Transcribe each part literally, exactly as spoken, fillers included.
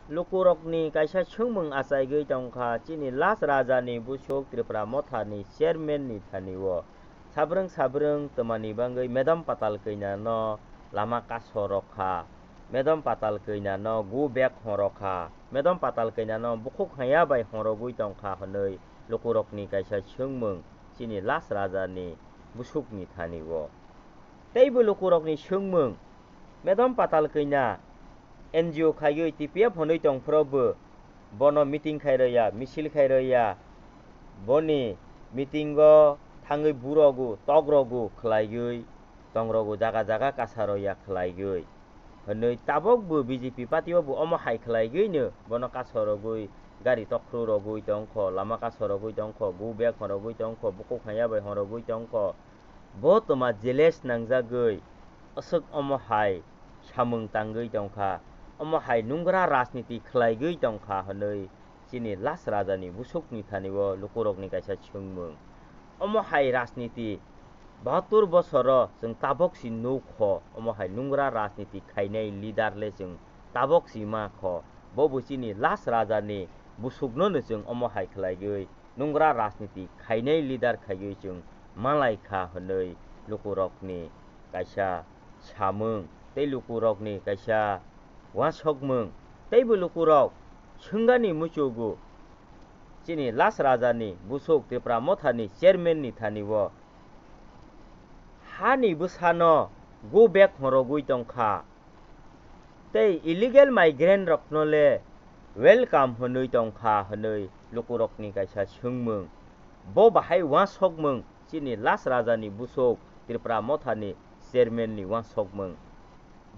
Lukurokni kaisa swngmung achaigwi tongkha, chini last rajani busuk Tripura Mothani chairman ni thani o. Sabrwng sabrwng twmani bangwi Madam Patal Kanya no lama kaso rokha, Madam Patal Kanya no go back horokha, Madam Patal Kanya no bukhuk haya bai horogwi tongkha hwnwi lukurokni kaisa swngmung chini last rajani busukni thani o. Teibo lukurokni swngmung, Madam Patal Kanya N G O khaiwi T P F hwnwi tongphuru bo bono meeting khai rwya, misil khai rwya, boni meeting o thangwi burogo, togrogo khwlaiwi tongrogo, jaga jaga kasa rwya khwlaiwi hwnwi tabok bo B J P party o bo omo hai khwlaiwi no bono kaso rogwi gari tokhru rogwi tongkho, lama kaso rogwi tongkho, go back horogwi tongkho, bukhuk haya bai horogwi tongkho. Bo twma jealous nangjagwi aswk omo hai samung tangwi tongkha, omo hai nungra rajniti khwlaigwi tongkha hwnwi chini last rajani busukni thani o lukurokni kaisa swngmung. Omo hai rajniti bahattur bosoro chwng tabok si nukho, omo hai nungra rajniti khainai leader le chwng tabok si makho, bo bo chini last rajani busukno no chwng omo hai khwlaigwi nungra rajniti khainai leader khaiwi chwng malai kha hwnwi lukurokni kaisa samung tei lukurokni kaisa uansukmung teibo lukurok swngani muchugo chini last rajani busuk Tripura Mothani chairman ni thani o hani bwsano go back horogwi tongkha. Tei illegal migrant rokno le welcome hwnwi tongkha hwnwi lukurokni kaisa swngmung. Bo bahai uansukmung chini last rajani busuk Tripura Mothani chairman ni uansukmung.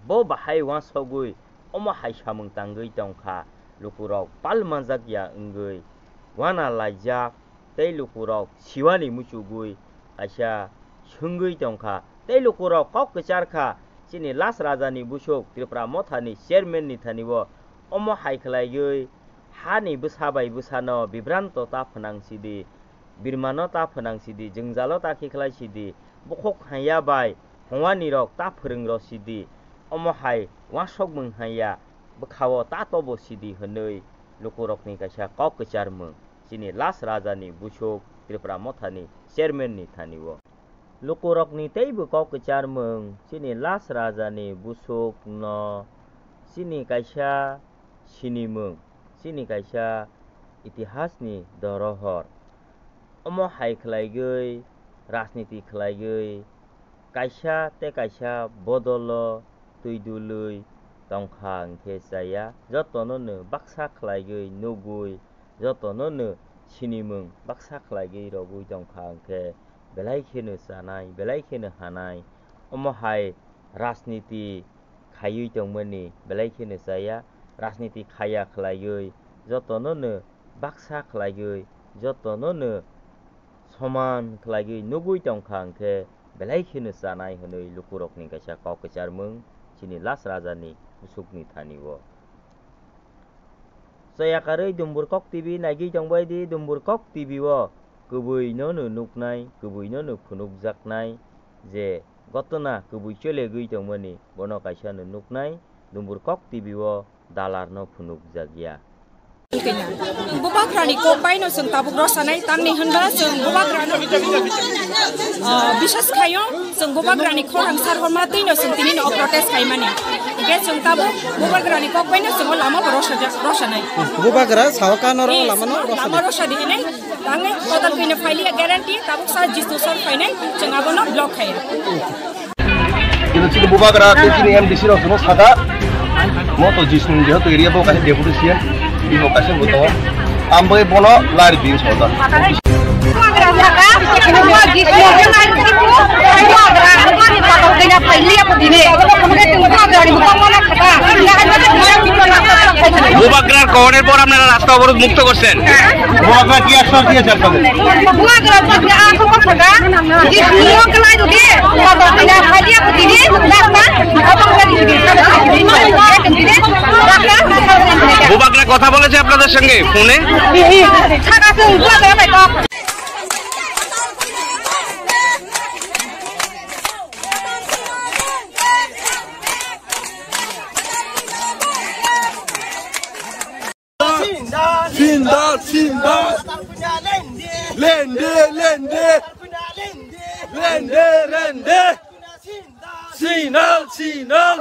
Bo bahai uansugwi omo hai samung tangwi tongkha, lukurok pal manjakya wngwi uana laijak tei lukurok siwani muchugwi kaisa swngwi tongkha. Tei lukurok kok kwchar kha, chini last rajani busuk Tripura Mothani chairman ni thani o omo hai khwlaiwi hani bwsa bai bwsano bibranto ta phwnang sidi, birmano ta phwnang sidi, jwngjalo ta khiklai sidi, bukhuk haya bai hwnwanirok ta phwrwng rw sidi, omo hai uansukmung haya bwkhao ta tobo sidi hwnwi lukurokni kaisa kok kwcharmung chini last rajani busuk Tripura Mothani chairman ni thani o. Lukurokni teibo kok kwcharmung chini last rajani busukno chini kaisa sinimung, chini kaisa itihasni dorohor. Omo hai khwlaigwi, rajniti khwlaigwi, kaisa tei kaisa bodolo twi dului tongkha hwnkhe chaya, jotono no baksa khwlaigwi nugwi, jotono no sinimung baksa khwlaigwi rogwi tongkha hwnkhe belai kheno chanai, belai kheno hanai. Omo hai rajniti khaiwi tongmani belai kheno chaya, rajniti khaya khwlaiwi jotono no baksa khwlaiwi jotono no soman khwlaiwi nugwi tongkha hwnkhe belai kheno chanai hwnwi lukurokni kaisa kok kwcharmung chini last rajani busukni thani o. Chaya karwi Dumbur Kok T V naigwi tongbai di, Dumbur Kok T V o kwbwi no no nuknai, kwbwi no no phunukjaknai je gotona kwbwi cholegwi tongmani bono kaisa no nuknai, Dumbur Kok T V o dalar no phunukjakya. Bubagrani kok bai no chwng tabuk rw sanai, tamni hwnba chwng bubagrano, ah, biswas khaio, chwng bubagrani khorang sar horma twi no chwng tini no protest khaimani. Hwnkhe chwng tabuk bubagrani kok bai no chwng o lama bo rw sajak, rw sanai. Bubagra sao kano ro lama no rw sanai. Lama rw sadi hinai, tangnai kotal kwi no phailiya guarantee, tabuk sa Jisnu sar phainai, chwng abono block khaiya. Kino chini bubagra tei chini M D C rok chwngno sakha, mo to Jisnu jehetu area bo kaisa deputy C M, bini bo kaisa bo tongo. Ang bai bono lari bini sota. Bubagra koner por apnara rasta oborodh mukto korchen. Bubagra ki ashwar diyechhe apnadere? Bubagra কথা বলেছে আপনাদের সঙ্গে ফোনে? Sindal, sindal. Lende, lende. Lende, lende. Sindal, sindal.